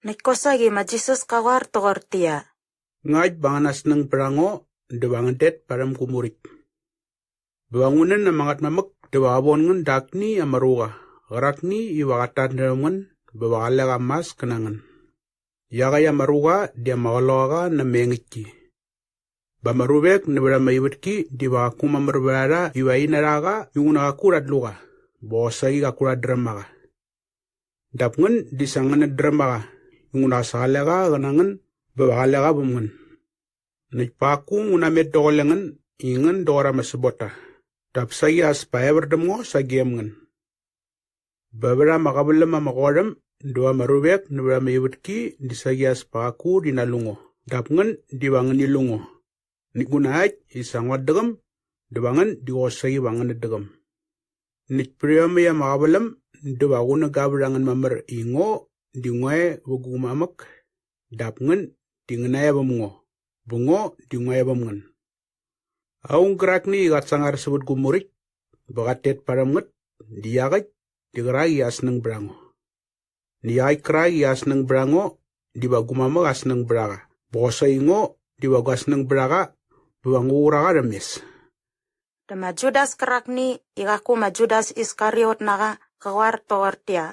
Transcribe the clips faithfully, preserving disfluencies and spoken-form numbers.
Näkt kosaqi ma Jisas ka qoar toqortäqyia, “Ngakt bä angäna snäng bät a ngo dä va ngän det parhäm gu Muräkt. Bä va ngu nän ama Ngätmamäk dä va qä von ngän da akni ama ruqa qärakni iva qat tatnärhäm ngän bä va qale qa maskät na ngän. Iaqäkt ama ruqa di ama Qloqaqa na ama engäktki. Bä ama ruvek nävät ama ivätki diva qaku mamär vät a rha iva rhi narha qa inguna qaku rhat lu qa bä qosaqi qaku rhat dräm a qa. Dap ngän di sa ngänät dräm a qa inguna sa qale qa qä na ngän bä va qale qa väm ngän. Näkt pa qaku ngu namet daqule ngän i ngän doqor ama säbotta dap saqi as pa evär däm ngo sagem ngän. Bä vät ama qäväläm ama qot äm dä va ama ruvek nävät ama ivätki di saqi as pa qaku rhi nalu ngo dap ngän diva ngäni lu ngo. Näkt nguna äkt i sa nguat däqäm dä va ngän di qosaqi va ngänät däqäm. Näkt pät iomäkt ama qäväläm dä va qunäga vät a ngän mamär i ngo di ngo e vä gu mamäk dap ngän di ngän nae väm ngo bä ngo di ngo e väm ngän. Aung gärakni i qat sangar sävät gu Muräkt bä qat tet parhäm ngät di iaqäkt di qärak i aa snäng bät a ngo. Näkt iaqäkt kärak i aa snäng bät a ngo diva gu mamäk aa snäng bät a qa bä qosaqi ngo diva gua snäng bät a qa bä va ngu qur a qa rhäm mes.” Dä ma Judas kärakni i qaku ma Judas Iskariot na qa qä qoar toqortäqyia,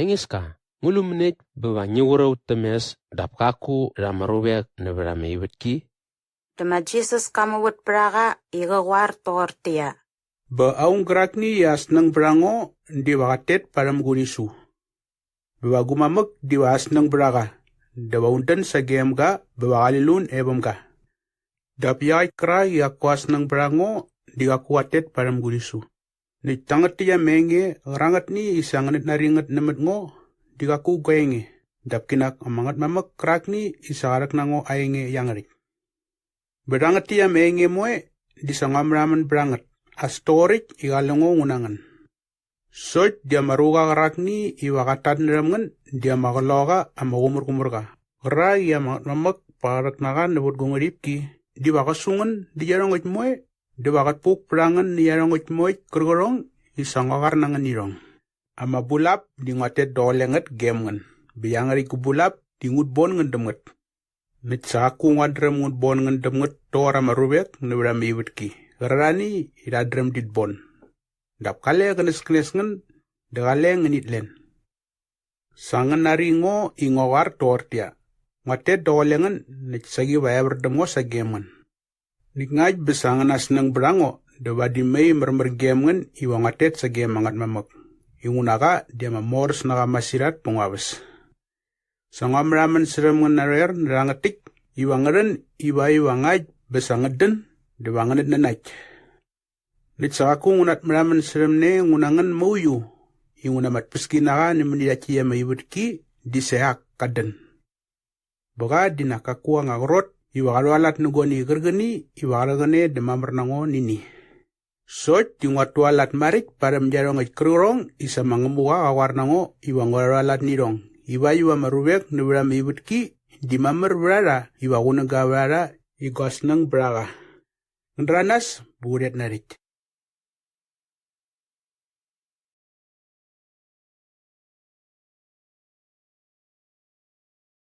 “Engeska, ngu lu mäniekt bä va ngi qur a ut täm mes dap kaku rha ama ruvek nävät ama ivätki?” Dä ma Jisas ka muvät pät a qa i qä qoar toqortäqyia, “Bä aung gärakni i aa snäng bät a ngo diva qat tet parhäm gu rhisu. Bä va gu mamäk diva aa snäng bät a qa dä va un dän sagem ga bä va qali lu un e väm ga. Dap iaqäkt kärak i qaku aa snäng bät a ngo di qaku qat tet parhäm gu rhisu. Näkt tangät täkt ama enge qärangätni i sa ngänät nari ngät nämät ngo di qaku gua enge dap kinak ama Ngätmamäk kärakni i sa qa rhäk na ngo aa enge iangärhäkt. Bä rhangät täkt ama enge moe di sa ngua märhamän bät a ngät as toqoräkt i qale ngo ngu na ngän. Sokt di ama ruqa qärakni iva qat tatnärhäm ngän di ama Qloqaqa ama Qumärqumärqa qärak i ama Ngätmamäk pa qa rhäk na qa nävät gu ngärhipki diva qä su ngän dä iarhongäkt moe dä va qät puk pät a ngän nä iarhongäkt moekt kärqärhong i sa ngua qoar na ngän nä irhong. Ama bulap di nguat tet daqule ngät gem ngän bä iangärhäkt gu bulap di ngut bon ngän däm ngät. Näkt sa qaku nguat dräm ngut bon ngän däm ngät toqor ama ruvek nävät ama ivätki qärarhani i rhat dräm dit bon. Dap kale qänäskänes ngän dä qale ngänit len. Sa ngän nari ngo i ngua qoar toqortäqyia, nguat tet daqule ngän näkt saqi va evär däm ngo sagem ngän. Näkt ngakt bä sa angäna snäng bät a ngo dä vadi mai märmär gem ngän iva nguat tet sage ma Ngätmamäk inguna qa di ama moräs na qa masirhat pä ngua väs. Sa ngua märhamän särhäm ngän narhoer nä rhangät täkt iva ngä rhän ivakt iva ngakt bä sa ngät dän dä va ngänät nanakt. Näkt sa qaku ngu natmärhamän särhäm ne ngu na ngän mauiu inguna ama tpäskinaqa nämäni rhakt täkt ama ivätki di sa ak kat dän. Bä qa di nak kaku anga qrot iva qa rhualat nä guani qärqäni iva qa rhäqäne dä mamär na ngo nä ini. Sokt di nguat tualat maräkt parhäm iarhongäkt kärqärhong i sa ma Ngämuqa qa qoar na ngo iva ngua rhualat nä irhong ivakt iva ama ruvek nävät ama ivätki di mamär vät a rha iva qunäga vät a rha i gua snäng bät a qa. Ngän däranas bä u rhet narhäkt.